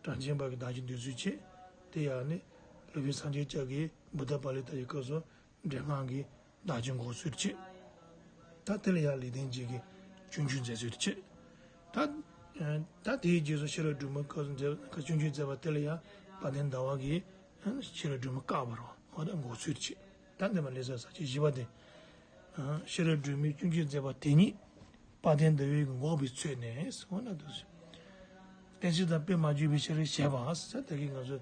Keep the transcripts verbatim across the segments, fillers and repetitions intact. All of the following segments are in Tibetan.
གྲངས་ཅན་པ་གི་བདག་རྐྱེན་འདོད་ཚུལ་བྱེད། དེ་ཡང་ནི་སློབ་དཔོན་སངས་རྒྱས་སྐྱབས་ཀྱིས་བུདྡྷ་པཱ་ལི་ཏ་ཡི་སྐབས་སུ་འདྲེན་དཀའ་གི་བདག་རྐྱེན་འགོག་ཚུལ་བྱེད། ད་དེ་ལ་ཡང་ལེགས་ལྡན་འབྱེད་ཀྱིས་སྤྱོད་འཇུག་མཛད་ཚུལ་བྱེད། ད་ད་དེའི་རྗེས་སུ་ཤེས་རབ་སྒྲོན་མའི་སྐབས་སུ་མཛད་སྤྱོད་འཇུག་མཛད་པ་དེ་ལ་ཡང་དཔལ་ལྡན་ཟླ་བ་གིས་ཤེས་རབ་སྒྲོན་མ་བཀག་པ་རེད་བ། འོ་ད་འགོག་ཚུལ་བྱེད། ད་འདི་མ་ལེ་ས་ས་བཅད་བཞི་པ་དེ། ཨ། ཤེས་རབ་སྒྲོན་མས་སྤྱོད་འཇུག་མཛད་པ་དེ་ཉིད་དཔལ་ལྡན་ཟླ་བས་འགོག་པའི་ཚུལ་ནི། འོ་ན་དུ། གཏན་ཚིགས་དང་དཔེ་མ་འཇུག་པའི་ཕྱིར་ཞེས་པ་ས་ད་གིན་ང་ཚོ་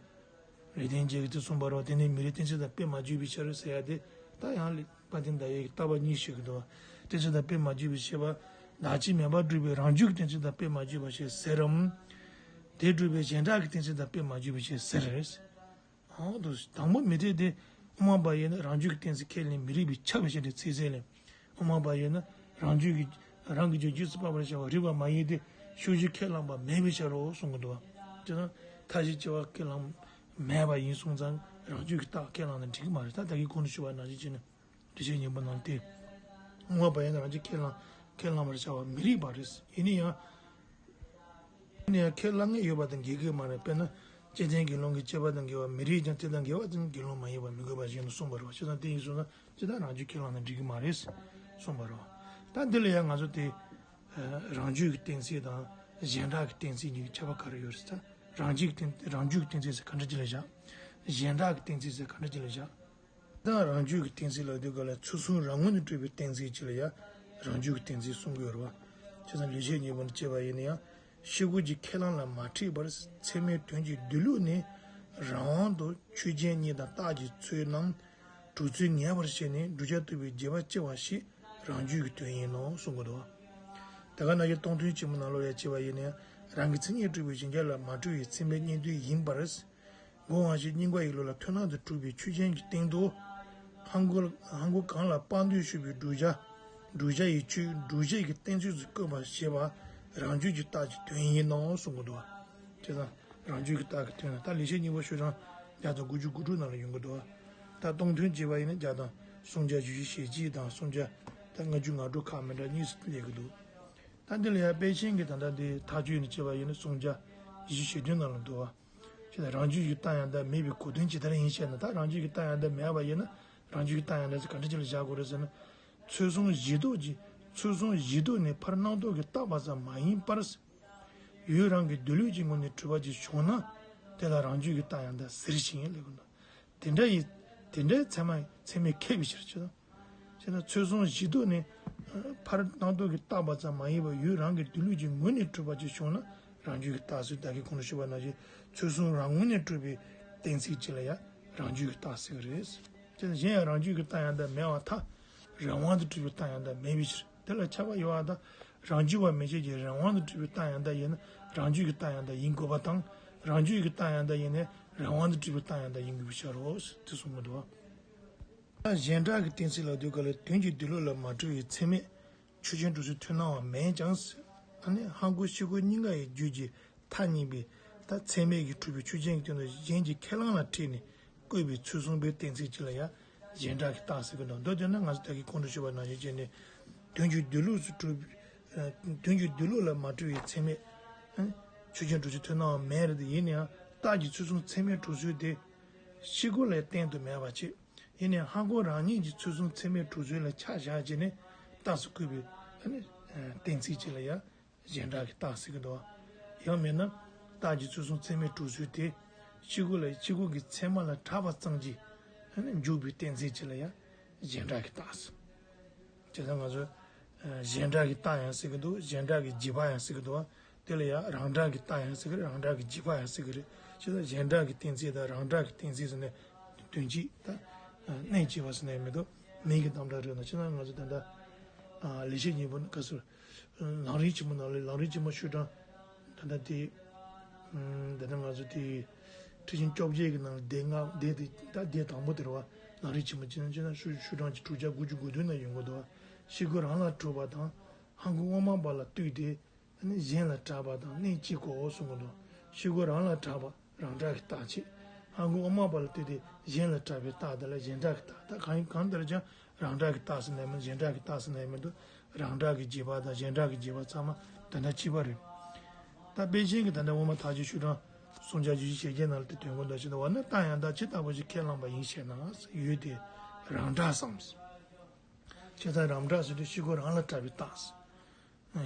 ལེགས་ལྡན་འབྱེད་ཀྱི་དེ་གསུངས་པ་རེད་བ། དེ་ནི་མི་རིགས། གཏན་ཚིགས་དང་དཔེ་མ་འཇུག་པའི་ཕྱིར་ཟེར་ཡ་དེ་ད་ཡང་དཔལ་ལྡན་ཟླ་བས་བརྟག་པ་གཉིས་ཞུ་གི་འདུག་བ། གཏན་ཚིགས་དང་དཔེ་མ་འཇུག་པའི་ཕྱིར་ཞེས་པ། བདག་གཅིག་མེད་པར་སྒྲུབ་པའི་རང་རྒྱུད་ཀྱི་གཏན་ཚིགས་དང་དཔེ་མ་འཇུག་པ་ཞེས་ཟེར་རམ། དེ་སྒྲུབ་པའི་གཞན་དག་གི་གཏན་ཚིགས་དང་དཔེ་མ་འཇུག་པའི་ཕྱིར་ཟེར། ཨང་དུ་དང་པོ་མི་འཐད་དེ། དབུ་མ་པ་ཡིན་ན་རང་རྒྱུད་ཀྱི་གཏན་ཚིགས་ཁས་ལེན་མི་རིགས་པས་ཁྱབ་པའི་ཕྱིར་ཏེ་ཚིག་གསལ་ལས། དབུ་མ་པ་ཡིན་ན་རང་རྒྱུད་ཀྱི་རང་གི་རྒྱུད་རྗེས་སུ་དཔག་པར་བྱ་བ་རིགས་པ་མ་ཡིན་ཏེ་ཕྱོགས་བཞི་ཁས་བླངས་པ་མེད་པའི་ཕྱིར་རོ་གསུང་གི་འདུག་བ། དེ་ན་མཐའ་བཞི་སྐྱེ་བ་ཁས་བླངས་མེད་པ་ཡིན་སོང་ཙང་རང་རྒྱུད་ཀྱི་རྟགས་ཁས་བླངས་ན་འགྲིག་གི་མ་རེད། ད་ད་གིན་གོང་དུ་ཞུས་པ་ནང་བཞིན་བྱས་ན། འགྲེལ་བཤད་སྙིང་པོ་ནང་སྟེ། དབུ་མ་པ་ཡིན་ན་རང་རྒྱུད་ཁས་བླངས་ཁས་བླངས་པར་བྱ་བ་མི་རིགས་པ་རེད། ཡིན་ན་ཡང་། ཡིན་ན་ཡང་ཁས་བླངས་ངེས་ཡོད་པ་དང་འགལ་གྱི་མ་རེད། དཔེར་ན། སྐྱེ་ཚན་དགེ་སློང་གི་སྐྱེ་བ་དང་འགལ་བ་མི་རིགས་ཀྱང་དེ་དང་འགལ་བ་དང་དགེ་སློང་མ་ཡིན་པ་མི་དགོས་པ་བཞིན་དུ་གསུངས་པ་རེད་བ། བྱས་ཙང་དེ་ཡིན་སོང་ན་ཇི་ལྟར་རང་རྒྱུད་ཁས་བླངས་ན་འགྲིག་གི་མ་རེད་གསུངས་པ་རེད་བ། ད་འདི་ལ་ཡང་ང་ཚོ་དེ། རང་རྒྱུད་ཀྱི་གཏན་ཚིགས་དང་གཞན་དག་གི་གཏན་ཚིགས་གཉིས་ཀྱི་ཁྱད་པར་ག་རེ་ཡོད་རེད་ད། རང་རྒྱུད་ཀྱི་གཏན་རང་རྒྱུད་ཀྱི་གཏན་ཚིགས་ཟེར་ག་འདྲ་ཅིག་ལ་བཞག་གཞན་དག་གི་གཏན་ཚིགས་ཟེར་ག་འདྲ་ཅིག་ལ་བཞག་ད་རང་རྒྱུད་ཀྱི་གཏན་ཚིགས་ལབ་དུས་ག་ལ་ཚུལ་གསུམ་རང་ངོས་ནས་གྲུབ་པའི་གཏན་ཚིགས་ཅིག་ལ་ཡང་རང་རྒྱུད་ཀྱི་གཏན་ཚིགས་གསུང་གི་ཡོད་རེད་བ། བྱས་ཙང་ལེགས་བཤད་སྙིང་པོ་ནས་དཔྱད་པ་ཡིན་ན་ཡང་ཤེས་སྒོ་གྱི་ཁས་བླངས་ལ་མ་ཁྲིད་པར་ཚད་མའི་དོན་གྱི་སྡོད་ལུགས་ནི་རང་དབང་དུ་ཆོས་ཅན་གཉིས་དང་རྟགས་ཀྱི་ཚུལ་རྣམས་གྲུབ་ཚུལ་ངེས་པར་བྱས་ནས་བསྒྲུབ་བྱ་རྟོགས་པའི་རྗེས་དཔག་སྐྱེ་བ་ཞིག་རང་རྒྱུད་ཀྱི་དོན་ཡིན་ནོ་གསུང་གི་འདུག་ད་ག་ནང་བཞིན་སྟོང་ཐུན་ཆེན་མོ་ནང་ལོགས་ཡང་དཔྱད་པ་ཡིན་ན་ཡང་རང་གི་མཚན་ཉིད་གྲུབ་པའི་གཞན་གྱི་ལ་མ་གྲུབ་པའི་ཚད་མའི་གཉིས་ལྡན་ཡིན་པར། སྒོ་དབང་ཞེས་སྙིང་ག་ཡི་ལུགས་ལ་མཐུན་སྣང་དུ་གྲུབ་པའི་ཆོས་ཅན་གྱི་སྟེང་དུ། ཧང་གོ་ཧང་གོ་གང་ལ་དཔག་འདོད་ཞུགས་པའི་བསྒྲུབ་བྱ། བསྒྲུབ་བྱ་ཡི་ཆོས་སྒྲུབ་བྱེད་ཀྱི་གཏན་ཚིགས་སུ་བཀོད་པ་ཞེས་པ་རང་རྒྱུད་ཀྱི་རྟགས་ཀྱི་དོན་ཡིན་ནོ་གསུང་གི་འདུག་བ། བྱས་ཙང་རང་རྒྱུད་ཀྱི་རྟགས་ཀྱི་དོན་ལ་ད་ལེགས་བཤད་སྙིང་པོ་ཤོག་གྲངས་བརྒྱ་དང་དགུ་བཅུ་གོ་དྲུག་ནང་ལ་ཡོང་གི་འདུག་བ། ད་སྟོང་ཐུན་བྱས་པ་ཡིན་ན་བརྒྱ་དང་སུམ་བརྒྱ་བཞི་བཅུ་ཞེ་གཅིག་དང་སུམ་བརྒྱ་ད་ལྔ་བཅུ་ང་དྲུག་ཁག་མི་འདྲ་གཉིས་སུ་སླེབས་ཀྱི་འདུག་ད་འདི་ལ་ཡང་དཔེ་ཅན་གྱི་ད་ལྟ་འདི་ཐག་གཅོད་ནས་བྱས་པ་ཡིན་ན་སུམ་བརྒྱ་བཞི་བཅུ་ཞེ་བདུན་ནང་ལ་འདུག་བ། ཅེས་དང་རང་རྒྱུད་ཀྱི་རྟགས་ཡང་དག་མེད་པའི་གོ་དོན་ཇི་ལྟར་ཡིན་ཞེ་ན། ད་རང་རྒྱུད་ཀྱི་རྟགས་ཡང་དག་མེད་པ་ཡིན་ན་རང་རྒྱུད་ཀྱི་རྟགས་ཡང་དག་ཅེས་ག་འདྲ་ཅིག་ལ་བཞག་དགོས་རེད་ཟེར་ན། ཚུལ་གསུམ་གཞི་ལྡོག་གི་ཚུལ་གསུམ་གཞི་ལྡོག་ནས་ཕར་སྣང་ལྡོག་གིས་བཏགས་པ་ཙམ་མ་ཡིན་པར། ཡུལ་རང་གི་སྡོད་ལུགས་ཀྱི་ངོས་ནས་གྲུབ་པ་ཅིག་བྱུང་ན་དེ་ལ་རང་རྒྱུད་ཀྱི་རྟགས་ཡང་དག་ཟེར་ཞིང་ལབ་དགོས་ན། དེ་འདྲ་ཡི་དེ་འདྲའི་ཚད་མ་ཚད་མས་ཁེགས་པའི་ཕྱིར་ཅེས་དང་། བྱས་ན་ཚུལ་གསུམ་གཞི་ལྡོག་ནས་ཕར་སྣང་ལྡོག་གིས་བཏགས་པ་ཙམ་མ་ཡིན་པར་ཡུལ་རང་གི་སྡོད་ལུགས་ཀྱི་ངོས་ནས་གྲུབ་པ་ཅིག་བྱུང་ན་རང་རྒྱུད་ཀྱི་རྟགས་སུ་བདག་གིས་གོང་དུ་ཞུས་པ་ནང་བཞིན་ཚུལ་གསུམ་རང་ངོས་ནས་གྲུབ་པའི་གཏན་ཚིགས་གཅིག་ལ་ཡང་རང་རྒྱུད་ཀྱི་རྟགས་ཟེར་གྱི་རེད། བྱས་ན་གཞན་ཡང་རང་རྒྱུད་ཀྱི་རྟགས་ཡང་དག་མེད་པར་ཐལ། རང་དབང་དུ་གྲུབ་པའི་རྟགས་ཡང་དག་མེད་པའི་ཕྱིར། དེ་ལ་ཁྱབ་པ་ཡོད་པ་དང་རང་རྒྱུད་པ་མན་ཆད་ཀྱི་རང་དབང་དུ་གྲུབ་པའི་རྟགས་ཡང་དག་ཡིན་ན་རང་རྒྱུད་ཀྱི་རྟགས་ཡང་དག་ཡིན་དགོས་པ་དང་། རང་རྒྱུད་ཀྱི་རྟགས་ཡང་དག་ཡིན་ན་རང་དབང་དུ་གྲུབ་པའི་རྟགས་ཡང་དག་ཡིན་དགོས་པའི་ཕྱིར་རོ། དེ་གསུངས་མི་འདུག་བ། ད་གཞན་དག་གི་གཏན་ཚིགས་ལབ་དུས་ག་ལ་དོན་གྱི་སྡོད་ལུགས་ལ་མ་གྲུབ་པའི་ཚད་མས་ཆོས་ཅན་གྲུབ་ཚུལ་མཐུན་སྣང་བ་མེད་ཀྱང་། ཨ་ནི་ཧང་གོ་ཤེས་སྒོ་གཉིས་ཀ་ཡི་རྒྱུད་ཀྱི་མཐའ་གཉིས་པའི་ད་ཚད་མས་ཀྱིས་གྲུབ་པའི་ཆོས་ཅན་གྱི་སྟེང་དུ་གཞན་གྱི་ཁས་བླངས་ལ་ཁྲིད་ནས་བཀོད་པའི་ཚུལ་གསུམ་པའི་གཏན་ཚིགས་གཅིག་ལ་ཡང་གཞན་དག་གི་རྟགས་ཟེར་གྱི་འདུག་མདོར་བསྡུས་ན་ང་ཚོ་ད་གིན་གོང་དུ་ཞུས་པ་ནང་བཞིན་བྱས་ནས་དོན་གྱི་སྡོད་ལུགས་སུ་གྲུབ། དོན་གྱི་སྡོད་ལུགས་ལ་མ་གྲུབ་པའི་ཚད་མས་ཆོས་ཅན་གྲུབ་ཚུལ་མཐུན་སྣང་བ་མེད་རེད་དེ། ཡིན་ན་ཡང་རྟགས་ཀྱི་ཚུལ་གསུམ་ཚད་མས་གྲུབ་ཚུལ་དེ་ཤེས་སྒོ་ལ་བརྟེན་དུ་མེད་པ་བྱས། ཡིན་ནའང་ཧང་གོ་རང་ཉིད་ཀྱི་ཚུལ་གསུམ་ཚད་མས་གྲུབ་ཚུལ་ལ་ཆ་བཞག་བྱས་ནས་རྟགས་སུ་བཀོད་པའི་ཨ་ནི་གཏན་ཚིགས་གཅིག་ལ་ཡང་གཞན་དག་གི་རྟགས་ཟེར་གྱི་འདུག་ཡང་མིན་ན་རྟགས་ཀྱི་ཚུལ་གསུམ་ཚད་མས་གྲུབ་ཚུལ་དེ་ཤེས་སྒོ་ལ་ཤེས་སྒོ་གི་ཚད་མ་ལ་གྲགས་པ་ཙམ་གྱིས་ཨ་ནི་འཇོག་པའི་གཏན་ཚིགས་གཅིག་ལ་ཡང་གཞན་དག་གི་རྟགས་ཟེར། བྱས་ཙང་ང་ཚོས་གཞན་དག་གི་རྟགས་ཡང་ཟེར་གྱི་འདུག་གཞན་དག་གི་རྗེས་དཔག་ཡང་ཟེར་གྱི་འདུག་དེ་ལ་ཡང་རང་སྒྲ་གི་རྟགས་ཡང་ཟེར་གྱི་རེད། རང་སྒྲ་གི་རྗེས་དཔག་ཡང་ཟེར་གྱི་རེད། བྱས་ཙང་གཞན་སྒྲ་གི་གཏན་ཚིགས་དང་རང་སྒྲ་གི་གཏན་ཚིགས་ཟེར་ནས་དོན་གཅིག་ད་གནད་གཅིག་པ་ཟེར་ནས་མི་འདུག་མིང་གི་དམ་བསྒྲགས་རེད་ན། བྱས་ཙང་ང་ཚོ་ད་ལྟ་ལེགས་བཤད་སྙིང་པོ་ག་ཚོད་ལམ་རིམ་ཆེན་མོ་ནང་ལ་ལམ་རིམ་ཆེན་མོ་ཤོག་གྲངས་ད་ལྟ་དེ་ད་ལྟ་ང་ཚོ་དེ་ཁྲིད་ཆེན་བཅོ་བརྒྱད་ཀྱི་ནང་ལ་སྡེ་ལྔ་སྡེ་དེ་ད་སྡེ་དང་པོ་དེ་རེད་བ། ལམ་རིམ་ཆེན་མོ་བྱས་ན་བྱས་ན་ཤོག་ཤོག་གྲངས་ཀྱི་དྲུག་བརྒྱ་དགུ་བཅུ་གོ་བདུན་ན་ཡོང་གི་འདུག་བ། ཤེས་སྒོ་རང་ལ་གྲུབ་པ་དང་ཧང་གོ་དབུ་མ་པ་ལ་ལྟོས་ཏེ། ཨ་ནི་གཞན་ལ་གྲགས་པ་དང་གནད་གཅིག་གོ་གསུང་གི་འདུག་ཤེས་སྒོ་རང་ལ་གྲགས་པ་རང་སྒྲ་གི་རྟགས་བྱས། ཧང་གོ་དབུ་མ་པ་ལ་ལྟོས་ཏེ་གཞན་ལ་གྲགས་པའི་རྟགས་དེ་ལ་གཞན་སྒྲ་གི་རྟགས། ད་གང་ཡིན་གང་ལྟར་ཀྱང་རང་སྒྲ་གི་རྟགས་ཟེར་ནའི་མིན། གཞན་སྒྲ་གི་རྟགས་ཟེར་ནའི་མི་འདུག་རང་སྒྲ་གི་རྗེས་དཔག་དང་གཞན་སྒྲ་གི་རྗེས་དཔག་ཚང་མ་དོན་དག་གཅིག་པ་རེད། ད་དཔེ་ཅན་གྱི་ད་ལྟ་དབུ་མ་ཐག་གཅོད་ཤོག་གྲངས་ སུམ་བརྒྱ་བཞི་བཅུ་ཞེ་བརྒྱད་ནང་ལ་དེ་དོན་གོ་འདུག་ཅེ་ན། འོ་ན་རྟགས་ཡང་དག་ཇི་ལྟ་བུ་ཞིག་ཁས་བླངས་པ་ཡིན་ཞེ་ན། ཡུལ་དེ་རང་སྒྲ་སམ། བྱས་ཙང་རང་སྒྲ་ཟེར་དུས་ཤེལ་སྒོ་རང་ལ་གྲགས་པའི་རྟགས།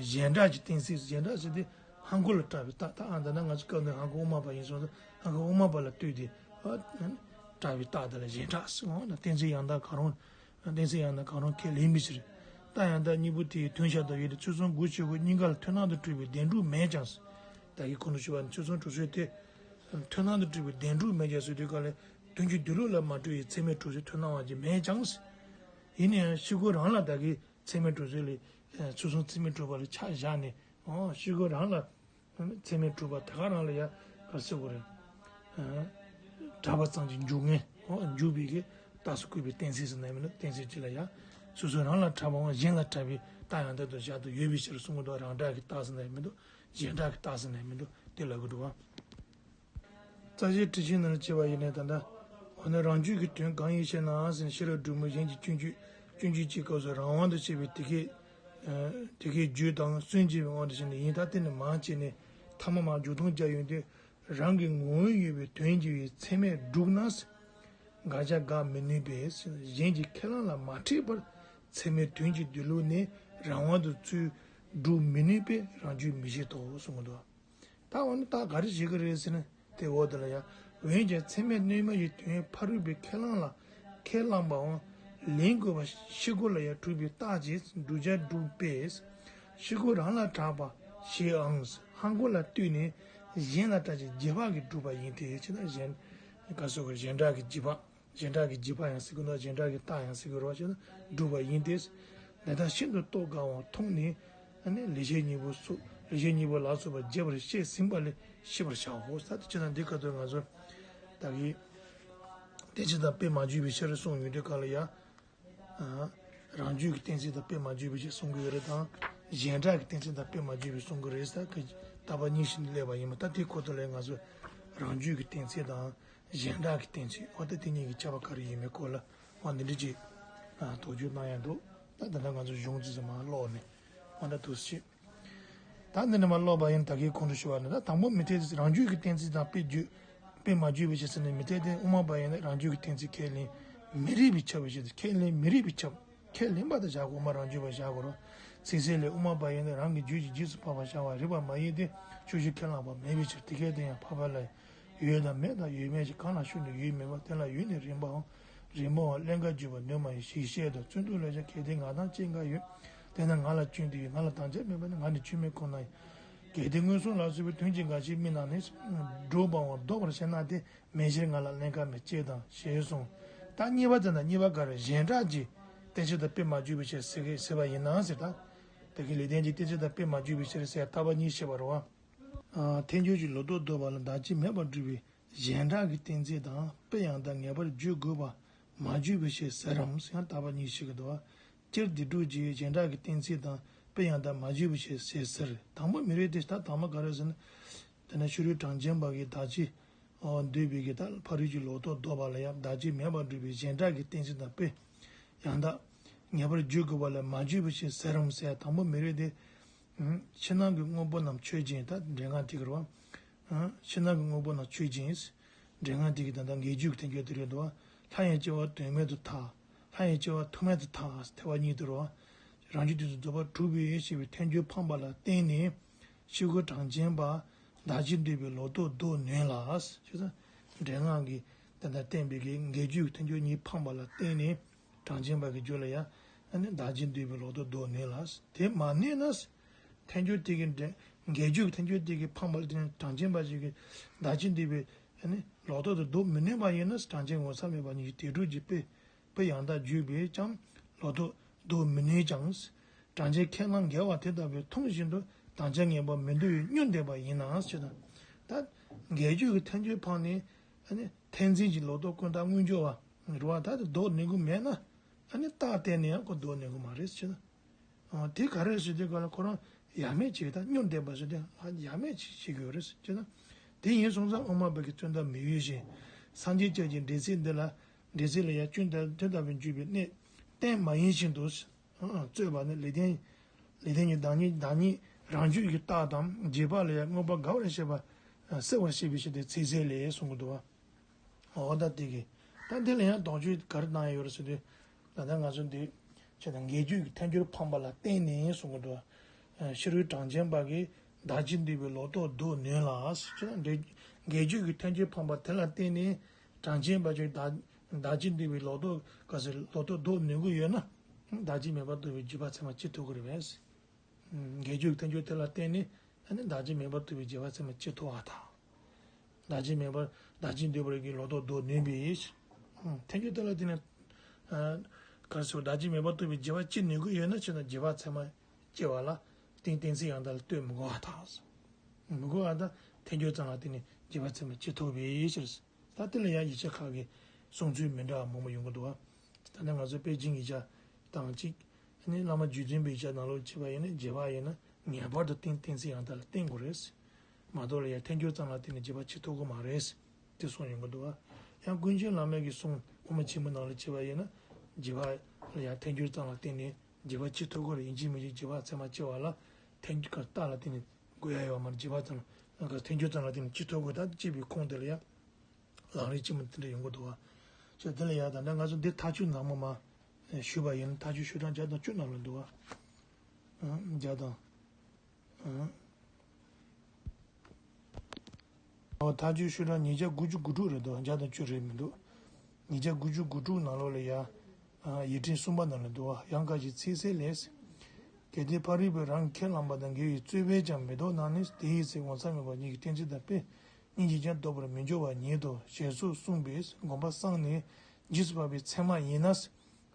གཞན་སྒྲ་གྱི་གཏན་ཚིགས། གཞན་སྒྲ་ཟེར་དུས་ཧང་གོ་ལ་གྲགས་པའི་རྟགས། ད་ཨ་ད་ནི་ང་ཚོ་སྐབས་འདིར་ཧང་གོ་དབུ་མ་པ་ཡིན་སོང་ཙང་ཧང་གོ་དབུ་མ་པ་ལ་ལྟོས་ཏེ་གྲགས་པའི་རྟགས་དེ་ལ་གཞན་སྒྲ་ཟེར། འོ་ན་གཏན་ཚིགས་ཡང་དག་གང་རུང་། གཏན་ཚིགས་ཡང་དག་གང་རུང་ཁས་ལེན་པའི་ཕྱིར། རྟགས་ཡང་དག་གཉིས་པོ་དེའི་དོན་ཤ་སྟག་ཡོད་དེ། ཚུལ་གསུམ་དགུ་ཤེལ་སྒོ་གཉིས་ཀ་ལ་མཐུན་སྣང་དུ་གྲུབ་པའི་བདེན་གྲུབ་མེད་ཀྱང་། ད་གིན་གོང་དུ་ཞུས་པ་ནི་ཚུལ་གསུམ་དྲུག་ཚོད་དེ། མཐུན་སྣང་དུ་གྲུབ་པའི་བདེན་གྲུབ་མེད་ཀྱང་ཟེར་དུས་ག་ལ་དོན་གྱི་འདུས་ལུགས་ལ་མ་གྲུབ་པའི་ཚད་མའི་དྲུག་ཚོད་མཐུན་སྣང་བ་ཅིག་མེད་ཀྱང་། ཡིན་ན་ཡང་ཤེལ་སྒོ་རང་ལ་ད་གིན་ཚད་མའི་དྲུག་ཚོད་ལས་ཚུལ་གསུམ་ཚད་མའི་གྲུབ་པ་ལ་ཆ་བཞག་ནས། འོ་ཤེལ་སྒོ་རང་ལ་ཚད་མའི་གྲུབ་པ་དེ་ག་རང་ལ་ཡ་ག་རེ་ཟེར་དགོས་རེད། གྲགས་པ་ཙམ་གྱིས་འཇུག་ངེས། འོ་འཇུག་པའི་གི་རྟགས་སུ་བཀོད་པའི་གཏན་ཚིགས་ཟེར་ན་མི་འདུག་གཏན་ཚིགས་གཅིག་ལ་ཡ། སོ་སོ་རང་ལ་གྲགས་པའམ་གཞན་ལ་གྲགས་པའི་རྟགས་ཡང་དག་ཏུ་བཞག་ཏུ་ཡོད་པའི་ཕྱིར་གསུང་གི་འདུག་རང་སྒྲ་གི་རྟགས་ཟེར་ན་མི་འདུག་གཞན་སྒྲ་གི་རྟགས་ཟེར་ན་མི་འདུག་དེ་ལབ་གི་འདུག་བ། རྩ་ཤེའི་ཁྲིད་ཆེན་ནང་ལ་བྱས་པ་ཡིན་ནའི་ད་ལྟ། འོ་ན་རང་རྒྱུད་ཀྱི་དོན་གང་ཡིན་ཞེ་ན་ཟེར་ན། ཤེས་རབ་སྒྲོན་མེ་གཞན་གྱི་སྤྱོད་འཇུག་སྤྱོད་འཇུག་ཅེས་སྐབས་སུ་རང་དབང་དུ་བྱས་པའི་དེ་སྐད། དེ་སྐད་བརྗོད་དང་སུན་འབྱིན་པའི་དབང་དུ་བྱས་ནས་ཡིན། ད་དེ་ནི་མ་བྱས་ནས་ཐ་མ་མ་འཇུག་ལྡོག་རྒྱག་ཡོང་དུས་རང་གི་ངོ་བོ་ཡོད་པའི་དོན་གྱི་བའི་ཚད་མས་བསྒྲུབས་ན། དགག་བྱ་དགག་མི་ནུས་པས། གཞན་གྱི་ཁས་བླངས་ལ་མ་འཁྲིས་པར་ཚད་མའི་དོན་གྱི་འདུས་ལུགས་ནི་རང་དབང་དུ་ཚུར་བསྒྲུབ་མི་ནུས་པས་རང་རྒྱུད་མི་བཞེད་དོ་གསུངས་འདུག་ད་འོ་ན་ད་ག་རེ་བྱེད་ཀྱི་རེད་ཟེར་ན། དེ་འོ་དེ་ལ་ཡང་། འོན་ཀྱང་ཚད་མས་གནས་མ་ཡི་དོན་ཕ་རོལ་པོའི་ཁས་བླངས་ལ་ཁས་བླངས་པའམ་ལེན་དགོས་པ་ཤེས་དགོས་ལ་ཡང་གྲུབ་པའི་རྟགས་ཀྱིས་བསྒྲུབ་བྱ་སྒྲུབ་པས། ཤེས་དགོས་རང་ལ་གྲགས་པ་ཞེའམ་ཧང་གོ་ལ་ལྟོས་ནས་གཞན་ལ་གྲགས་ཀྱི་རྗེས་དཔག་གིས་སྒྲུབ་པ་ཡིན་ཏེ། ཅེ་ན། གཞན་ག་སོགས་ཀྱི་གཞན་སྒྲ་གི་རྗེས་དཔག་གཞན་སྒྲ་གི་རྗེས་དཔག་ཡང་ཟེར་གྱི་འདུག་གཞན་སྒྲ་གི་རྟགས་ཡང་ཟེར་གྱི་རེད་བ། ཅེ་ན། སྒྲུབ་པ་ཡིན་ཏེ། འདི་དག་ཤིན་ཏུ་རྟོགས་དཀའ་བ་མཐོང་ནས། ཨ་ནི་ལེགས་བཤད་སྙིང་པོ་སོགས། ལེགས་བཤད་སྙིང་པོ་ལ་སོགས་པ་རྒྱས་པར་བཤད་ཟིན་པ་ལས་ཤེས་པར་བྱའོ། ད་དེ་ཅི་ན་འདི་ག་དོན་ང་ཚོ་ད་གི་གཏན་ཚིགས་དང་དཔེ་མ་འཇུག་པའི་ཕྱིར་གསུངས་ཡོང་དུས་ག་ལ་ཡ། རང་རྒྱུད་ཀྱི་གཏན་ཚིགས་དང་དཔེ་མ་འཇུག་པའི་ཕྱིར་གསུང་གི་ཡོད་རེད་དང་། གཞན་སྒྲ་གི་གཏན་ཚིགས་དང་དཔེ་མ་འཇུག་པའི་གསུང་གི་རེད་ཟེར་གི་རྟག་པ་གཉིས་ཤིག་སླེབས་པ་ཡིན་པ། ད་དེ་ཁོ་ཐོག་ལས་ང་ཚོ་རང་རྒྱུད་ཀྱི་གཏན་ཚིགས་དང་། གཞན་སྒྲ་གི་གཏན་ཚིགས། འོ་ད་དེ་གཉིས་ཀྱི་ཁྱད་པར་ག་རེ་ཡིན་མིན་སྐོར་ལ་འོ་འདི་འདྲ་ཅིག་དོགས་གཅོད་གནང་ཡ་འདུག་ད་ད་ལྟ་ང་ཚོ་གཞུང་ཅིག་ཙམ་མར་ཀློག་ནས་འོ་ད་འདུག་སེ་བྱེད། ད་འདི་ནས་མར་ཀློག་པ་ཡིན། ད་གིན་གོང་དུ་ཞུ་བ་ནི། ད་དང་པོ་མི་འཐད་དེ། རང་རྒྱུད་ཀྱི་གཏན་ཚིགས་དང་དཔེ་བརྗོད། དཔེ་མ་བརྗོད་པའི་ཕྱིར་ཟེར་ནས་མི་འཐད་དེ། དབུ་མ་པ་ཡིན་ན་རང་རྒྱུད་ཀྱི་གཏན་ཚིགས་ཁས་ལེན་མི་རིགས་པའི་ཕྱིར་བའི་ཕྱིར། ཁས་ལེན་མི་རིགས་པའི་ཕྱིར། ཁས་ལེན་པ་དང་བཞག་དགོས། མ་རང་རྒྱུད་པ་བཞག་དགོས་རོ། ཚིག་གསལ་ལས། དབུ་མ་པ་ཡིན་ན་རང་གི་རྒྱུད་ཀྱི་རྗེས་སུ་དཔག་པར་བྱ་བ་རིགས་པ་མ་ཡིན་ཏེ། ཕྱོགས་བཞིར་ཁས་བླངས་པ་མེད་པའི་ཕྱིར། དེ་སྐད་དུ་ཡང་འཕགས་པ་ལ། ཡོད་དང་མེད་དང་ཡོད་མེད་ཀྱི་གང་ལ་ཞུགས་ནས་ཡོད་མེད་པ་དེ་ལ་ཡོད་ནི་རིམ་པའམ། རིམ་པའམ་ཀླན་ཀ་བརྗོད་པར་ནུས་མ་ཡིན། ཞིག་བཤད་དང་བརྩོན་འགྲུས་ལ་ཡང་གལ་ཏེ་ང་དང་གཅིག་འགའ་ཡོད། དེས་ན་ང་ལ་སྐྱོན་དེ་ཡོད། ང་ལ་དམ་བཅའ་མེད་པ་ནི་ང་ནི་སྐྱོན་མེད་ཁོ་ན་ཡིན། གལ་ཏེ་མངོན་སུམ་ལ་སོགས་པའི་དོན་གྱི་འགའ་ཞིག་དམིགས་ན་ནི། སྒྲུབ་པའམ་ལྡོག་པར་བྱེད་ན་སྟེ། མེད་ཕྱིར་ང་ལ་ཀླན་ཀ་མེད། ཅེས་དང་ཞེས་གསུངས། ད་གཉིས་པ་དེ་ན་གཉིས་པ་ག་རེ། གཞན་སྒྲ་གྱི་གཏན་ཚིགས་དང་དཔེ་མ་བརྗོད་པའི་ཕྱིར་ཟེར་གི་ཟེར་བ་ཡིན་ན་ཟེར། ད་དེ་གི་ལེགས་ལྡན་གྱི་གཏན་ཚིགས་དང་དཔེ་མ་བརྗོད་པའི་ཕྱིར་ཟེར་རྟག་པ་གཉིས་བཤད་པ་རེད་བ། ཐལ་འགྱུར་གྱི་ལོག་རྟོག་བཟློག་པ་ལ་བདག་གཅིག་མེད་པར་སྒྲུབ་པའི་གཞན་སྒྲ་གི་གཏན་ཚིགས་དང་དཔེ་ཡང་དག་ངེས་པར་བརྗོད་དགོས་པ་མ་བརྗོད་པའི་ཕྱིར་ཟེར་རམ་ཟེར་ཡང་དག་པ་གཉིས་བཤད་ཀྱི་འདུག་བ། སྤྱིར་སྡིག་སྒྲིབ་ཀྱི་གཞན་སྒྲ་གི་གཏན་ཚིགས་དང་དཔེ་ཡང་དག་མ་བརྗོད་པའི་ཕྱིར་ཟེར་ཟེར། དང་པོ་མི་རིགས་ཏེ། ད་དང་པོ་ག་རེ་ཟེར་ན། དེ་ནས་ཕྱི་རོལ་གྲངས་ཅན་པ་གིས་བདག་གཅིག་འདོད་པའི་གི་ད་ཕ་རོལ་གྱི་ལོག་རྟོག་བཟློག་པ་ལ་ཡང་བདག་གཅིག་མེད་པར་སྒྲུབ་པའི་གཞན་སྒྲ་གི་གཏན་ཚིགས་དང་དཔེ་ཡང་དག་ངེས་པར་བརྗོད་དགོས་པ་ལ་མ་བརྗོད་པའི་ཕྱིར་ཟེར་རམ་ཟེར། དང་པོ་མི་རིགས་ཏེ། ཕྱི་ནང་གི་དངོས་པོ་རྣམས་ཆོས་ཅན། ད་འགྲེལ་ངག་དེ་གི་རེད་བ། ཕྱི་ནང་གི་དངོས་པོ་རྣམས་ཆོས་ཅན། འགྲེལ་ངག་དེ་གི་ད་ལྟ་འགལ་རྒྱུ་གི་ཐལ་འགྱུར་དེ་རེད་འདུག་བ། ལྷ་ཡི་སྐྱེ་བ་དོན་མེད་དུ་ཐལ། ལྷ་ཡི་སྐྱེ་བ་ཐུག་མེད་དུ་ཐལ། ཐལ་བ་གཉིས་དེ་རེད་བ། རང་རྒྱུད་དེ་ཚོ་རྫོགས་པར་གྲུབ་པས་ཞེས་པའི་ཐལ་འགྱུར་འཕངས་པ་ལ་བརྟེན་ནས། ཕྱི་རོལ་གྲངས་ཅན་པ་བདག་གཅིག་འདོད་པའི་ལོག་རྟོག་བཟློག་ནུས་ལ། ཞེས་འགྲེལ་ངག་གིས་ད་ལྟ་བསྟན་པའི་གི་འགལ་རྒྱུ་གི་ཐལ་འགྱུར་གཉིས་འཕངས་པ་ལ་བརྟེན་ནས། གྲངས་ཅན་པ་གི་རྒྱུད་ལ་ཡང་ཨ་ནི་བདག་གཅིག་འདོད་པའི་ལོག་རྟོག་བཟློག་ནུས་ལ། དེ་མ་ནུས་ན། ཐལ་འགྱུར་དེ་གི་འགལ་རྒྱུ་གི་ཐལ་འགྱུར་དེ་གི་འཕངས་པ་ལ་བརྟེན་ནས་གྲངས་ཅན་པ་ཞིག་གིས་བདག་གཅིག་འདོད་པའི་ཨ་ནི་ལོག་རྟོག་དེ་བཟློག་མི་ནུས་པ་ཡིན་ན། གྲངས་ཅན་ངོ་ཚ་མེད་པ་ཉིད་ཀྱི་སྡིག་སྒྲིབ་ཀྱི་དཔེ་དཔེ་ཡང་དག་བརྗོད་པས་ཀྱང་ལོག་རྟོག་བཟློག་མི་ནུས་ཀྱང་། གྲངས་ཅན་ཁས་བླངས་འགལ་བ་དེ་ལྟ་བུའི་མཐོང་བཞིན་དུ་དམ་བཅའ་ངན་པ་མི་འདོར་བའི་སྙོན་འདེབས་པ་ཡིན་ན་ཞེ་ན། ད་འགལ་རྒྱུ་གི་ཐལ་འགྱུར་འཕངས་ནས་ཨ་ནི་ཐལ་འཛིན་གྱི་ལོག་རྟོག་ཀུན་བཏགས་དངོས་འབྱོར་བ་རུ་བ་ད་དེ་བཟློག་ནུས་ཀྱི་མེད་ན། ཨ་ནི་རྟགས་བསྟན་ནས་ཡང་ཁོ་བཟློག་ནུས་ཀྱི་མ་རེད་ཟེར་ན། ཨ་དེ་ག་རེ་ཟེར་དུས་ག་ལ་ཁོ་རང་ཡ་མེད་ཅིག་ད་སྙོན་འདེབས་པ་ཟེར་དུས་ཡ་མེད་ཅིག་བྱེད་དགོས་རེད་ཟེར་ན། དེ་ཡིན་སོང་ཙང་དབུ་མ་པ་གི་རྩོད་ཟླ་མི་ཡོད་ཞིང་། སངས་རྒྱས་བཅས་ཀྱི་འགྲེལ་ཚིག་འདི་ལ་འགྲེལ་ཚིག་ལ་ཡང་སྐྱོན་དེ་ལྟ་བུ་འཇུག་པའི་གནས་བསྟན་མ་ཡིན་བཞིན་དུ། རྩོད་པ་ནི་ལེགས་ལྡན། ལེགས་ལྡན་གྱི་བདག་ཉིད། བདག་ཉིད་རང་རྒྱུད་ཀྱི་རྟགས་དང་རྗེས་དཔག་ལ་ཡང་མངོན་པར་དགའ་བར་བྱེད་པ་ ཨ་སེལ་བར་བྱེད་པའི་ཕྱིར་ཏེ་ཚིག་གསལ་ལས་གསུང་གི་འདུག་བ། འོ་ད་དེ་གི། ད་འདི་ལ་ཡང་དོགས་གཅོད་ག་རེ་བཏང་ཡོད་རེད་ཟེར་དུས། ད་ལྟ་ང་ཚོ་འདི་བྱས་ན་འགལ་རྒྱུ་གི་ཐལ་འགྱུར་འཕངས་པ་ལ་བརྟེན་ནས་གསུང་གི་འདུག་ཨ་ཕྱི་རོལ་གྲངས་ཅན་པ་གིས་བདག་ཅེས་འདོད་པའི་ལོག་རྟོག་བཟློག་ནུས་ལ་ཟེར་ན། འགལ་རྒྱུ་གི་ཐལ་འགྱུར་འཕངས་པ་དེ་ལ་བརྟེན་ནས་གྲངས་ཅན་པ་ཅིག་བདག་བདག་ཅེས་འདོད་པའི་ལོག་རྟོག་ག་ཟེར་ལོག་རྟོག་བཟློག་ནུས་ཀྱི་ཡོད་ན། བདག་ཅེས་མེད་པར་རྟོགས་པའི་རྗེས་དཔག་ཚད་མ་ཅི་ཐུབ་ཀྱི་རེད་པས། འགལ་རྒྱུ་གི་ཐལ་འགྱུར་དེ་ལ་བརྟེན་ནས་ཨ་ནི་བདག་ཅེས་མེད་པར་རྟོགས་པའི་རྗེས་དཔག་ཚད་མ་ཅི་ཐུབ་པ་དང་། བདག་ཅེས་མེད་པར་བདག་ཅེས་འདོད་པའི་ལོག་རྟོག་བཟློག་ནུས་པའི། ཐལ་འགྱུར་དེ་ལ་བརྟེན་ནས། ཨ་ག་རེ་ཟེར། བདག་ཅེས་མེད་པར་རྟོགས་པའི་རྗེས་དཔག་ཅི་ནུས་ཀྱི་ཡོད་ན་བྱས་ན་རྗེས་དཔག་ཚད་མ་སྐྱེ་བ་ལ་གཏན་གཏན་ཚིགས་ཡང་དག་ལ་ལྟོས་མི་དགོས་པ་དང་། མི་དགོས་པ་དང་ཐལ་འགྱུར་ཙམ་ལ་བརྟེན་ནས་རྗེས་དཔག་ཚད་མ་ཅི་ཐུབ་པའི་ཕྱིར། ད་དེ་ལ་ཡང་ཡིག་ཆ་ཁག་གི་གསུང་ཚུལ་མི་འདྲ་བ་མང་པོ་ཡོང་གི་འདུག་བ། ད་ནི་ང་ཚོ་པེ་ཅིང་ཡིག་ཆ་དང་གཅིག་ཨ་ནི་བླ་མ་རྗེ་བཙུན་པའི་ཡིག་ཆ་ནང་ལོགས་བྱས་པ་ཡིན་ན། རྗེས་དཔག་ཡིན་ན་ངེས་པར་དུ་གཏན་གཏན་ཚིགས་ཡང་དག་ལ་བརྟེན་དགོས་རེད། མ་གཏོགས་ལ་ཡང་ཐལ་འགྱུར་ཙམ་ལ་བརྟེན་ནས་རྗེས་དཔག་ཅི་ཐུབ་ཀྱི་མ་རེད། དེ་གསུངས་ཡོང་གི་འདུག་བ། ཡང་ཀུན་མཁྱེན་བླ་མའི་གི་གསུང་དབུ་མ་ཆེན་མོ་ནང་ལ་བྱས་པ་ཡིན་ན། རྗེས་དཔག་ལ་ཡང་ཐལ་འགྱུར་ཙམ་ལ་བརྟེན་ནས་རྗེས་དཔག་ཅི་ཐུབ་ཀྱི་རེད། ཡིན་གཅིག་མིན་གཅིག་རྗེས་དཔག་ཚད་མ་སྐྱེ་བ་ལ་ཐལ་འགྱུར་ག་རྟགས་ལ་བརྟེན་ནས་དགོས་ཡ་ཡོད་མ་རེད། རྗེས་དཔག་ཙམ་ལ་ཐལ་འགྱུར་ཙམ་ལ་བརྟེན་ནས་ཅི་ཐུབ་ཀྱི་རེད། ད་ཅེས་པའི་ཁུངས་དེ་ལ་ཡང་ལམ་རིམ་ཆེན་མོ་དེ་འདྲ་ཡོང་གི་འདུག་བ། ཞེས་དེ་ལ་ཡང་ད་ལྟ་ང་ཚོ་འདི་མཐའ་དཔྱོད་ནང་མ་མ་ཞུས་པ་ཡིན་ན། མཐའ་དཔྱོད་ཤོག་གྲངས་བརྒྱ་དང་བཅུ་ནང་ལ་འདུག་བ། བརྒྱ་དང་། ཨོ་མཐའ་དཔྱོད་ཤོག་གྲངས་ཉིས་བརྒྱ་དགུ་བཅུ་གོ་དྲུག་རེད་འདུག་བརྒྱ་དང་བཅུ་རེད་མི་འདུག་ཉིས་བརྒྱ་དགུ་བཅུ་གོ་དྲུག་ནང་ལོགས་ལ་ཡ། ཡིག་ཕྲེང་གསུམ་པ་ནང་ལ་འདུག་བ། ཡང་དག་གི་ཚིག་གསལ་ལས། གལ་ཏེ་ཕ་རོལ་པོས་རང་གི་ཁས་བླངས་པ་དང་འགལ་བའི་རྩོད་པས་ཀྱང་མི་ལྡོག་ན་ནི། དེའི་ཚེ་ངོ་ཚ་མེད་པ་ཉིད་ཀྱི་གཏན་ཚིགས་དང་དཔེ་གཉིས་ཀྱིས་ཀྱང་ལྡོག་པར་མི་འགྱུར་བ་ཉིད་དོ་ཞེས་སོགས་གསུངས་པས་དགོངས་པ་སངས་ནས་རྗེས་སུ་དཔག་པའི་ཚད་མ་ཡིན་ན།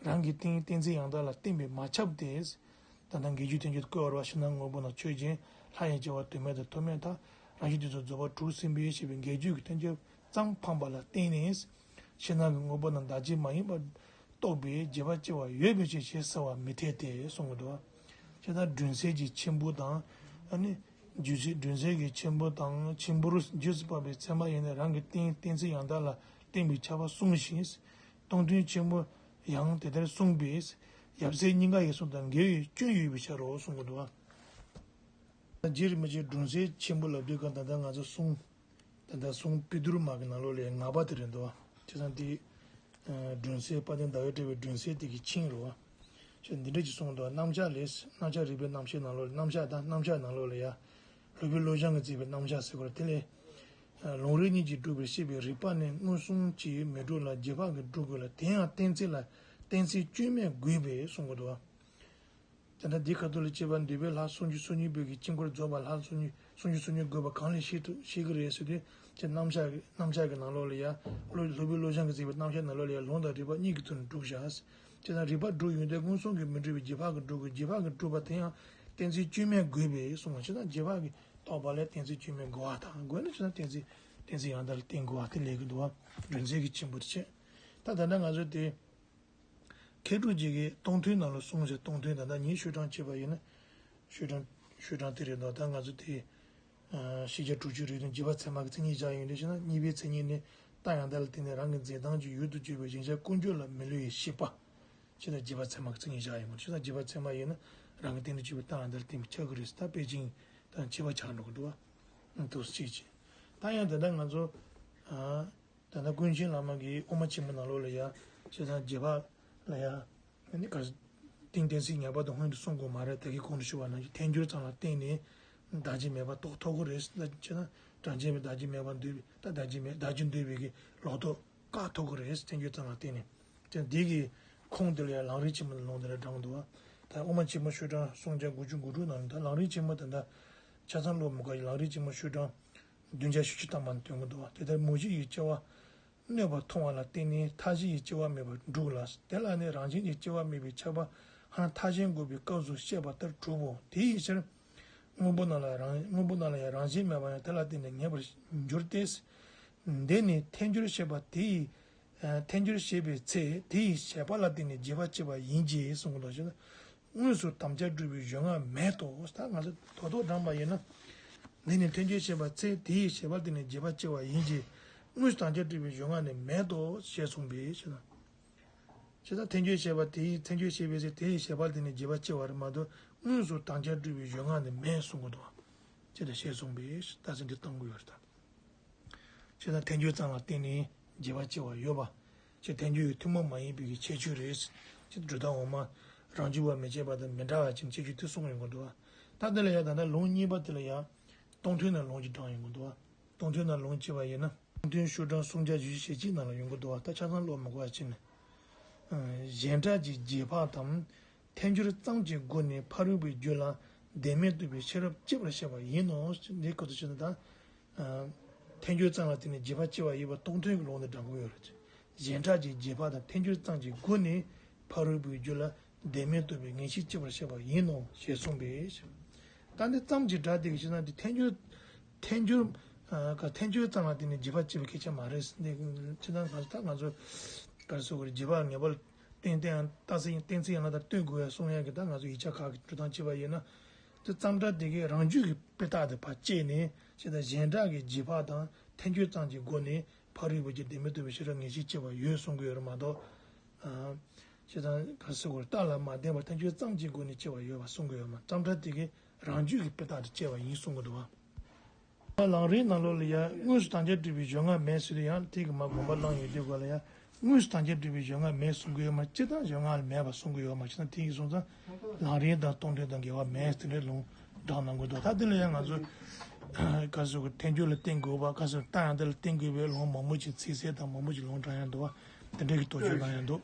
རང་གི་རྟེན་གཏན་ཚིགས་ཡང་དག་ལ་བརྟེན་པས་མ་ཁྱབ་སྟེ། ད་ལྟ་འགལ་རྒྱུ་ཐལ་འགྱུར་བཀོད་པ་རེད་བ། ཕྱི་ནང་དངོས་པོ་རྣམས་ཆོས་ཅན། ལྷ་ཡི་སྐྱེ་བ་དོན་མེད་དང་ཐོགས་མེད་མཐའ། རང་བཞིན་དེ་ཚོ་རྫོགས་པ་གྲུབ་ཟིན་པས་ཞེས་པའི་འགལ་རྒྱུ་གི་ཐལ་འགྱུར་ཙམ་འཕངས་པ་ལ་བརྟེན་ནས། ཕྱི་ནང་གི་དངོས་པོ་རྣམས་བདག་གཅིག་མ་ཡིན་པར་རྟོགས་པའི་རྗེས་དཔག་སྐྱེ་བ་ཡོད་པའི་ཕྱིར་ཞེས་ཟེར་བ་མི་འཐད་དེ་གསུང་གི་འདུག་བ། ཞེས་ད་སྒྲོན་གསལ་གྱི་ཆེན་པོ་དང་། ཨ་ནི། རྒྱུ་ཆེ་སྒྲོན་གསལ་གྱི་ཆེན་པོ་དང་ཆེན་པོར་རྗེས་སུ་དཔག་པའི་ཚད་མ་ཡིན་ན་རང་གི་རྟེན་གཏན་ཚིགས་ཡང་དག་ལ་བརྟེན་པས་ཁྱབ་པ་གསུངས་ཤིང་། སྟོང་ཐུན་ཆེན་པོ་ཡང་དེ་ལྟར་གསུངས་པས། ཡབ་སྲས་གཉིས་ཀ་ཡི་གསུང་དང་འགལ་བའི་སྐྱོན་ཡོད་པའི་ཕྱིར་རོ་གསུང་གི་འདུག་བ། རྗེ་རིན་པོ་ཆེ་སྒྲོན་གསལ་ཆེན་པོ་ལབ་དུས་ག་ད་ལྟ་ང་ཚོ་གསུང་། ད་ལྟ་གསུང་པི་དུར་མ་གི་ནང་ལོགས་ལ་ཡང་ལྔ་པ་དེ་རེད་འདུག་བ། བྱས་ཙང་དེ། སྒྲོན་གསལ་དཔལ་ལྡན་ཟླ་བས་སྤྲས་པའི་སྒྲོན་གསལ་དེ་གི་ཆིངས་རེད་བ། ཞེས་འདི་འདྲ་ཅིག་གསུངས་འདུག་རྣམ་གཞག་ལས། རྣམ་གཞག་རིགས་པའི་རྣམ་བཤད་ནང་ལོགས་ལ། རྣམ་གཞག་དང་རྣམ་གཞག་ནང་ལོགས་ལ་ཡ། སློབ་དཔོན་བློ་སྦྱང་གིས་མཛད་པའི་རྣམ་གཞག་ཟེར་བ་རེད། དེ་ལས། ལུང་རིགས་གཉིས་ཀྱིས་སྒྲུབ་པའི་ཤེས་པའི་རིགས་པ་ནི་མངོན་སུམ་གྱིས་མི་འགྲུབ་ལ་རྗེས་དཔག་གིས་སྒྲུབ་དགོས་ལ། དེ་ཡང་གཏན་ཚིགས་ལ་གཏན་ཚིགས་སྐྱོན་མེད་དགོས་པས་གསུང་གི་འདུག་བ། དེ་འདྲ་འདི་ཁ་ཐུག་ལ་སྐྱེས་པ་འདུས་པའི་ལྷ་སུམ་ཅུ་སོ་གཉིས་པོའི་གི་དཀྱིལ་འཁོར་རྫོགས་པ་ལྷ་སུམ་ཅུ་སོ་གཉིས་དགོས་པ་གང་ལས་ཤེས་ཐུབ་ཤེས་ཀྱི་རེད་ཟེར་དུས། ཅེས་རྣམ་གཞག་གི་རྣམ་གཞག་གི་ནང་ལོགས་ལ་ཡ། སློབ་སློབ་དཔོན་བློ་སྦྱང་གིས་མཛད་པའི་རྣམ་གཞག་ནང་ལོགས་ལ་ཡ། ལུང་དང་རིགས་པ་གཉིས་ཀྱི་ཐོག་ནས་སྒྲུབ་བྱ། ཅེས་དང་རིགས་པ་སྒྲུབ་ཡོན་ཏན་མངོན་སུམ་གྱིས་མི་འགྲུབ་པའི་རྗེས་དཔག་གིས་སྒྲུབ་དགོས། རྗེས་དཔག་གིས་སྒྲུབ་པ་དེ་ཡང་གཏན་ཚིགས་སྐྱོན་མེད་དགོས་པས་གསུངས་པ། ཅེས་དང་རྗེས་དཔག་གིས་རྟོགས་པ་ལ་གཏན་ཚིགས་སྐྱོན་མེད་དགོས་པ་དང་། དགོས་ན་ཅེས་དང་གཏན་ཚིགས་གཏན་ཚིགས་ཡང་དག་ལ་བརྟེན་དགོས་པ་དེ་ལས་ཀྱི་འདུག་བ། སྒྲོན་གསལ་གྱི་ཆེན་པོ་དེ་བྱས། ད་ད་ལྟ་ང་ཚོ་དེ། མཁས་གྲུབ་རྗེ་གིས་སྟོང་ཐུན་ནང་ལ་གསུངས་ཟེར། སྟོང་ཐུན་ད་ལྟ་ངས་ཤོག་གྲངས་བྱས་པ་ཡིན་ན། ཤོག་གྲངས་ཤོག་གྲངས་དེ་རེད་འདུག་ད་ང་ཚོ་དེ། ཨ་བཞི་བརྒྱ་དྲུག་ཅུ་རེ་བདུན་རྗེས་དཔག་ཚད་མ་གི་མཚན་ཉིད་བཞག་ཡོད་རེད་ཞེ་ན། གཉིས་པའི་མཚན་ཉིད་ནི་རྟགས་ཡང་དག་ལ་བརྟེན་ནས་རང་གི་འཛིན་སྟངས་ཀྱི་ཡུལ་དུ་གྱུར་པའི་གཞལ་བྱ་ཀུན་བརྗོད་ལ་མི་སླུ་བའི་ཤེས་པ། ཅེས་དང་རྗེས་དཔག་ཚད་མ་གི་མཚན་ཉིད་བཞག་ཡོད་མ་རེད། ཅེས་དང་རྗེས་དཔག་ཚད་མ་ཡིན་ན་རང་གི་རྟེན་དུ་གྱུར་པའི་རྟགས་ཡང་དག་ལ་བརྟེན་པས་ཁྱབ་ཀྱི་རེད་ཟེར། ད་པེ་ཅིང་དང་ཁྱད་པར་ཆགས་འགྲོ་གི་འདུག་བ། འདུག་སེ་གཅིག་བྱས། ད་ཡང་དེ་ལྟར་ང་ཚོ། ཨ། ད་ལྟ་ཀུན་མཁྱེན་བླ་མ་གི་དབུ་མ་ཆེན་མོ་ནང་ལོགས་ལ་ཡ། བྱས་ཙང་རྗེས་དཔག་ལ་ཡ། ཨ་ནི་ག་རེ། གཏན་གཏན་ཚིགས་ངེས་པར་དུ་སྔོན་དུ་གསུང་དགོས་མ་རེད། ད་གིན་གོང་དུ་ཞུས་པ་ནང་བཞིན་ཐལ་འགྱུར་ཙམ་ལ་བརྟེན་ནས་བདག་གཅིག་མེད་པར་རྟོགས་ཐུབ་ཀྱི་རེད། ད་བྱས་ན་གྲངས་ཅན་པའི་བདག་གཅིག་མེད་པར་འདོད་པའི། ད་བདག་གཅིག་མེད་བདག་གཅིག་འདོད་པའི་གི་ལོག་རྟོག་བཀག་ཐུབ་ཀྱི་རེད། ཐལ་འགྱུར་ཙམ་ལ་བརྟེན་ནས། དེ་འདི་གི་ཁུངས་དེ་ལ་ཡང་ལམ་རིམ་ཆེན་མོ་ལ་ལུང་དེ་འདྲ་དྲངས་འདུག་བ། ད་དབུ་མ་ཆེན་མོ་ཤོག་གྲངས་སུམ་བརྒྱ་དགུ་བཅུ་གོ་དྲུག་ནང་ལ། ད་ལམ་རིམ་ཆེན་མོ་དེ་འདྲ་ཆ་ཚང་ཀློག་མི་དགོས། ལམ་རིམ་ཆེན་མོ་ཤོག་གྲངས་བདུན་བརྒྱ་བཞི་བཅུ་ཐམ་པ་ནས་སྟོན་གྱི་འདུག་བ། དེ་ལྟར་མུ་བཞི་ཡི་སྐྱེ་བ་གནོད་པར་མཐོང་བ་ལ་བརྟེན་ནས་མཐའ་བཞི་ཡི་སྐྱེ་བ་མེད་པར་འགྲུབ་ལ། དེ་ལ་ནི་རང་བཞིན་གྱི་སྐྱེ་བ་མེད་པའི་ཁྱབ་པ་ཧ་མཐའ་གཞན་འགོག་པའི་སྐབས་སུ་བཤད་པ་ལྟར་གྲུབ་བོ། དེ་ཡི་ཕྱིར། དངོས་པོ་རྣམས་ལ་རང་དངོས་པོ་རྣམས་ལ་ཡང་རང་བཞིན་མེད་པ་ཡང་དེ་ལ་བརྟེན་ནས་ངེས་པར་འགྱུར་ཏེ། འདི་ནི་ཐལ་འགྱུར་བཤད་པ་དེ་ཡི། ཨ་ཐལ་འགྱུར་བཤད་པའི་ཚེ་དེ་ཡི་བཤད་པ་ལ་བརྟེན་ནས་རྗེས་དཔག་སྐྱེ་བ་ཡིན་གྱི་གསུངས་པ་དང་ཕྱིར་ན། དངོས་སུ་དམ་བཅའ་སྒྲུབ་པའི་གཞན་དབང་མེད་དོ། ད་ང་ཚོ་རྡོག་རྡོག་དྲངས་པ་ཡིན་ན། འདི་ནི་ཐལ་འགྱུར་བཤད་པའི་ཚེ་དེ་ཡི་བཤད་པ་ལ་བརྟེན་ནས་རྗེས་དཔག་སྐྱེ་བ་ཡིན་གྱི། དངོས་སུ་དམ་བཅའ་སྒྲུབ་པའི་གཞན་དབང་ནི་མེད་དོ་ཞེས་གསུངས་པས་ཕྱིར་ན། ཇི་ལྟར་ཐལ་འགྱུར་བཤད་པ་དེ་ཡི་ཐལ་འགྱུར་བཤད་པའི་ཚེ་དེ་ཡི་བཤད་པ་ལ་བརྟེན་ནས་རྗེས་དཔག་སྐྱེ་བ་རེད་མ་གཏོགས་དངོས་སུ་དམ་བཅའ་སྒྲུབ་པའི་གཞན་དབང་ནི་མེད་གསུང་གི་འདུག་ཅེས་དང་ཞེས་གསུངས་པས་རྟགས་མཚན་འདི་གཏང་དགོས་ཡོད་རེད་ད། བྱས་ཙང་ཐལ་འགྱུར་ཙམ་ལ་བརྟེན་ནས་རྗེས་དཔག་སྐྱེ་བ་ཡོད་པ། ཅེས་ཐལ་འགྱུར་ཡང་ཐུན་མོང་མ་ཡིན་པའི་གི་ཁྱད་ཆོས་རེད། ཅེས་སྒྲུབ་རྟགས་འོག་མ་རང་རྒྱུད་པ་མི་བྱེད་པ་དང་མི་འདྲ་བ་ཅན་ཁྱད་ཆོས་དེ་གསུངས་ཡོང་གི་འདུག་བ། ད་དེ་ལ་ཡང་ད་ལྟ་ལུང་གཉིས་པ་དེ་ལ་ཡང་སྟོང་ཐུན་ནས་ལུང་གཅིག་དྲངས་ཡོང་གི་འདུག་བ། སྟོང་ཐུན་ནས་ལུང་བྱས་པ་ཡིན་ན། སྟོང་ཐུན་ཤོག་གྲངས་སུམ་བརྒྱ་བཞི་བཅུ་ཞེ་གཅིག་ནང་ལ་ཡོང་གི་འདུག་བ། ད་ཆ་ཚང་ཀློག་མི་དགོས་པ་བྱས་ནས། གཞན་སྒྲ་གི་རྗེས་དཔག་དང་། ཐལ་འགྱུར་ཙམ་གྱི་སྒོ་ནས་ཕ་རོལ་པོའི་རྒྱུད་ལ་བདེན་མེད་རྟོགས་པའི་ཤེས་རབ་སྐྱེ་བར་བཤད་པ་ཡིན་ནོ། འདི་སྐོར་དུ་བཤད་ན་ད། ཐལ་འགྱུར་ཙམ་ལ་བརྟེན་ནས་རྗེས་དཔག་སྐྱེ་བ་ཡིན་པ་སྟོང་ཐུན་གྱི་ལུང་དེ་དྲངས་ཀྱི་ཡོད་རེད། གཞན་སྒྲ་གི་རྗེས་དཔག་དང་ཐལ་འགྱུར་ཙམ་གྱི་སྒོ་ནས་ཕ་རོལ་པོའི་རྒྱུད་ལ་བདེན་མེད་རྟོགས་པའི་ངེས་ཤེས་སྐྱེ་བར་བཤད་པ་ཡིན་ནོ་ཞེས་གསུངས་པས། ད་འདི་ཙམ་གྱི་སྒྲ་དེ་གི་ཕྱིར་ན་འདི་ཐལ་འགྱུར། ཐལ་འགྱུར། ཨ། ག་ཐལ་འགྱུར་ཙམ་ལ་བརྟེན་ནས་རྗེས་དཔག་སྐྱེ་བའི་སྐད་ཆ་མ་རེད། འདི་ཕྱིར་ན་ང་ཚོ་ད་ང་ཚོ་ག་རེ་ཟེར་དགོས་རེད། རྗེས་དཔག་ངེས་པར་གཏན་གཏན་རྟགས་གཏན་ཚིགས་ཡང་ན་ད་སྟོན་དགོས་ཡ་གསུང་ཡ་གི་ད་ང་ཚོ་ཡིག་ཆ་ཁག་གི་འགྲོ་སྟངས་བྱས་པ་ཡིན་ན། དེ་ཙམ་སྒྲ་དེ་གའི་རང་རྒྱུད་ཀྱི་དཔེ་རྟགས་དེ་ཕར་བཅད་ནས་ཅེས་དང་གཞན་སྒྲ་གི་རྗེས་དཔག་དང་ཐལ་འགྱུར་ཙམ་གྱི་སྒོ་ནས་ཕ་རོལ་པོ་གི་བདེན་མེད་རྟོགས་པའི་ཤེས་རབ་ངེས་ཤེས་སྐྱེ་བ་ཡོད་གསུང་གི་ཡོད་རེད་མ་གཏོགས། ཨ། ཅེས་དང་ག་རེ་ཟེར་དགོས་རེད། རྟགས་ལ་མ་བརྟེན་པར་ཐལ་འགྱུར་ཙམ་གྱི་སྒོ་ནས་སྐྱེ་བ་ཡོད་པ་གསུང་གི་ཡོད་མ། ཙམ་སྒྲ་དེ་གའི་རང་རྒྱུད་ཀྱི་དཔེ་རྟགས་དེ་བཅད་པ་ཡིན་གསུང་གི་འདུག་བ། ལམ་རིམ་ནང་ལོགས་ལ་ཡང་དངོས་སུ་དམ་བཅའ་སྒྲུབ་པའི་གཞན་དབང་མེད་ཟེར་དུས་ཡང་དེ་གི་མ་དགོངས་པ་བླངས་ཡོད་དུས་ག་ལ་ཡང་དངོས་སུ་དམ་བཅའ་སྒྲུབ་པའི་གཞན་དབང་མེད་གསུང་གི་ཡོད་མ། སྤྱིར་བཏང་གཞན་དབང་ལ་མེད་པ་གསུང་གི་ཡོད་མ། བྱས་ཙང་དེ་ཡིན་སོང་ཙང་ལམ་རིམ་དང་སྟོང་ཐུན་དང་འགལ་བ་མེད་ཟེར་ནས་ལུང་དྲངས་གནང་གི་འདུག་ད་དེ་ལ་ཡང་ང་ཚོ་ག་རེ་ཟེར་དགོས། ཐལ་འགྱུར་ལ་བརྟེན་དགོས་པ། ག་རེ་ཟེར། རྟགས་ཡང་དེ་ལ་བརྟེན་དགོས་པའི་ལུང་མང་པོ་ཅིག་ཚིག་གསལ་དང་མང་པོ་ཅིག་ལུང་དྲངས་ཡང་འདུག་བ། དེ་འདྲ་གི་དོགས་གཅོད་གནང་ཡང་འདུག